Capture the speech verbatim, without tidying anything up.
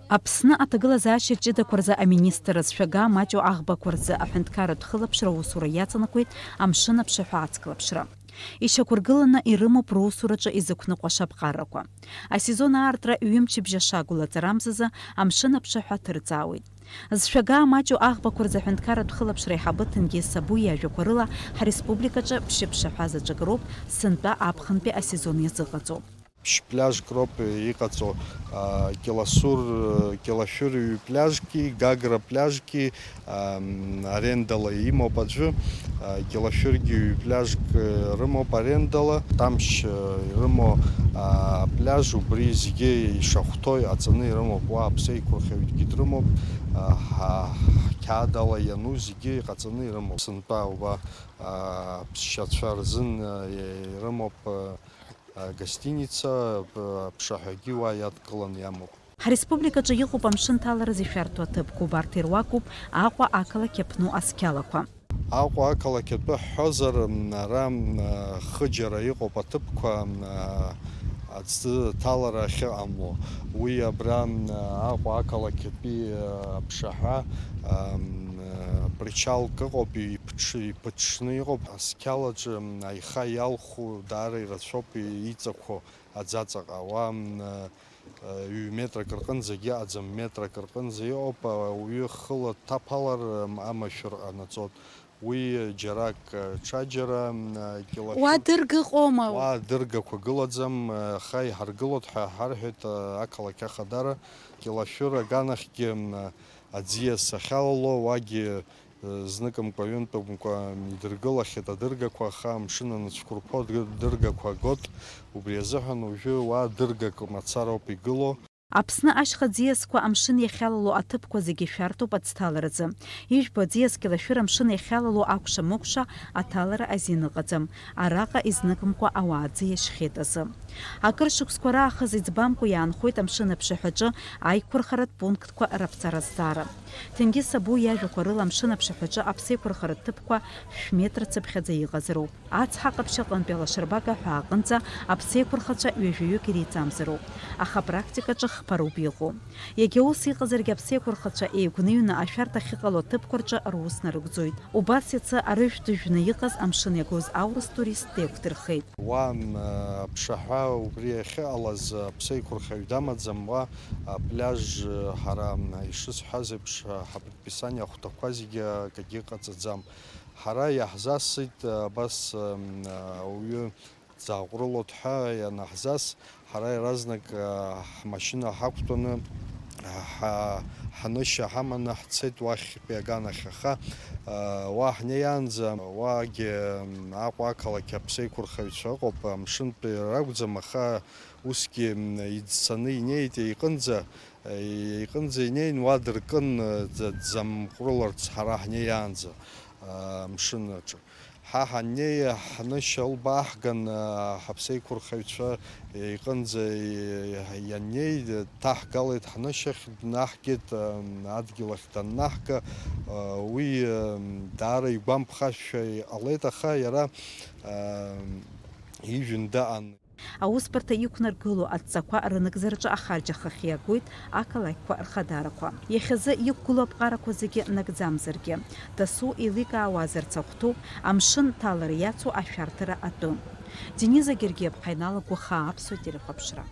Аԥсны аҭагылазаашьа ҷыдақәа рзы аминистрра зшәага маҷу аӷбақәа рзы аҳәынҭқарратә хылаԥшра аусура иаҵанакуеит амшын аԥшаҳәа ацклаԥшра. Ишьақәыргыланы ирымоуп русураҿы изықәныҟәаша аԥҟарақәа. Асезон аартра ҩымчыбжьа шагу лаҵарамзазы амшын аԥшаҳәа ҭырҵаауеит. Зшәага маҷу аӷбақәа рзы аҳәынҭқарратә хылаԥшра аиҳабы Ҭенгиз Сабу иажәақәа рыла, ҳреспубликаҿы ԥшьыԥшаҳәа заҵәык роуп сынтәа аԥхынтәи асезон иазыҟаҵоу. Ԥшь-пляжк роуп иҟаҵоу, а, Кьаласур, Кьалашәыр ҩ-пляжки, Гагра пляжки, ам, арендала имоуп аӡәы, а, Кьалашәыргьы ҩ-пляжк, э, рымоуп арендала, Тамшь, э, ирымоу, а, апляж, убри зегьы ишахәҭоу иҟаҵаны ирымоуп, уа аԥсеиқәырхаҩгьы дрымоуп, а, ҳа-, ҳқьаадала иану зегьы иҟаҵаны ирымоуп. Сынтәа уа, а, ԥсшьацәа рзын, а, ирымоуп, а, гостиница, аԥшаҳәагьы уа иадкыланы иамоуп. Ҳреспубликаҿы иҟоуп амшын ҭалараз ишәарҭоу аҭыԥқәа, убарҭ ируакуп Аҟәа ақалақь Аԥну асқьалақәа. Аҟәа ақалақь атәы ҳҳәозар, м, ара, м, хыџьара иҟоуп аҭыԥқәа, м, аӡы ҭалара ахьыҟамло. Уи абра, м, Аҟәа ақалақь атәи, а, аԥшаҳәа, ам, причалк ыҟоуп, иԥҽ-, иԥыҽҽны иҟоуп. Асқьалаҿы, м, аиха иалху даара ирацәоуп иҵақәо аӡаҵаҟа. Уа, м, ҩ-метрак рҟынӡагьы ыҟаӡам, метрак рҟынӡа иҟоуп, ауаҩы хыла дҭаԥалар, м, амашәыр ҟанаҵоит. Уи џьарак, ҽаџьара, м, Кьалашәыр. Уа дырга ыҟоума? Уа дыргақәа гылаӡам, аха иҳаргылоит ҳәа ҳарҳәеит, ақалақь ахадара. Кьалашәыр аганахьгьы, м, аӡиас ахьалало, уагьы зныкымкәа-ҩынтәымкәа идыргылахьеит адыргақәа, аха амшын аныцәқәырԥо дыргақәа гот, убри азыҳәан уажәы уа дыргак мацароуп игылоу. Аԥсны ашьха ӡиасқәа амшын иахьалало аҭыԥқәа зегьы шәарҭоуп аӡҭаларазы. Ижәбо аӡиас Кьалашәыр амшын иахьалало акәша-мыкәша аҭалара азин ыҟаӡам. Араҟа изныкымкәа ауаа аӡы иашьхьеит азы. Акыр шықәсқәа раахыс иӡбамкәа иаанхоит амшын аԥшаҳәаҿы аиқәырхаратә пунктқәа раԥҵара азҵаара. Ҭенгиз Сабу иажәақәа рыла, амшын аԥшаҳәаҿы аԥсеиқәырхаратә ҭыԥқәа шә-метр цыԥхьаӡа иҟазароуп. Ацҳа ҟаԥшь аҟынтәи алашарбага ҳәа аҟынӡа аԥсеиқәырхацәа ҩажәаҩык иреиҵамзароуп, аха апрактикаҿы хԥароуп иҟоу. Иагьа ус иҟазаргьы, аԥсеиқәырхацәа еигәныҩны ашәарҭа ахьыҟало аҭыԥқәа рҿы рус нарыгӡоит. Убас иацы арыжәтә дыжәны иҟаз амшын иагоз аурыс турист деиқәдырхеит. Уа, м, аԥшаҳәа убри ахьыҟалаз аԥсеиқәырхаҩ дамаӡам, уа апляж, ҳара, м, ишысҳәаз еиԥш, ҳапредписание ахәҭақәа зегьы акгьы ҟаҵаӡам. Ҳара иаҳзасит, абас, м, ауаҩы дзааҟәрылоит ҳәа ианаҳзас, ҳара иаразнак, а, ҳмашьына ҳақәтәаны, ҳа-, ҳанышьа ҳаманы ҳцеит уахьтәи аганахь, аха, а, уа ҳнеиаанӡа, уаагьы, м, Аҟәа ақалақь аԥсеиқәырхаҩцәа ыҟоуп, амшынтәи ракәӡам, аха усгьы, м, иӡсаны инеит еиҟынӡа, еиҟынӡа инеин, уа дыркын, ӡа-, дзамҟәрыларц ҳара ҳнеиаанӡа, а, амшын аҿы. Ҳа ҳаннеи, ҳнышьа ылбааҳган, ҳаԥсеиқәырхаҩцәа иҟынӡа ианнеи, дҭаҳгалеит ҳнышьахь, днаҳгеит, адгьыл ахь даннаҳга, уи даара игәамԥхазшәа иҟалеит, аха иара ижәны даан. Аусбарҭа иқәнаргыло адҵақәа рынагӡараҿы ахарџь ахахьы иагоит ақалақьқәа рхадарақәа. Иахьазы иқәгылоу аԥҟарақәа зегьы нагӡамзаргьы, дасу еиликаауазарц ахәҭоуп амшын ҭалара иацу ашәарҭара атәы. Дениза Гергиаԥҳа иналагәахаа Аԥсуа телехәаԥшра.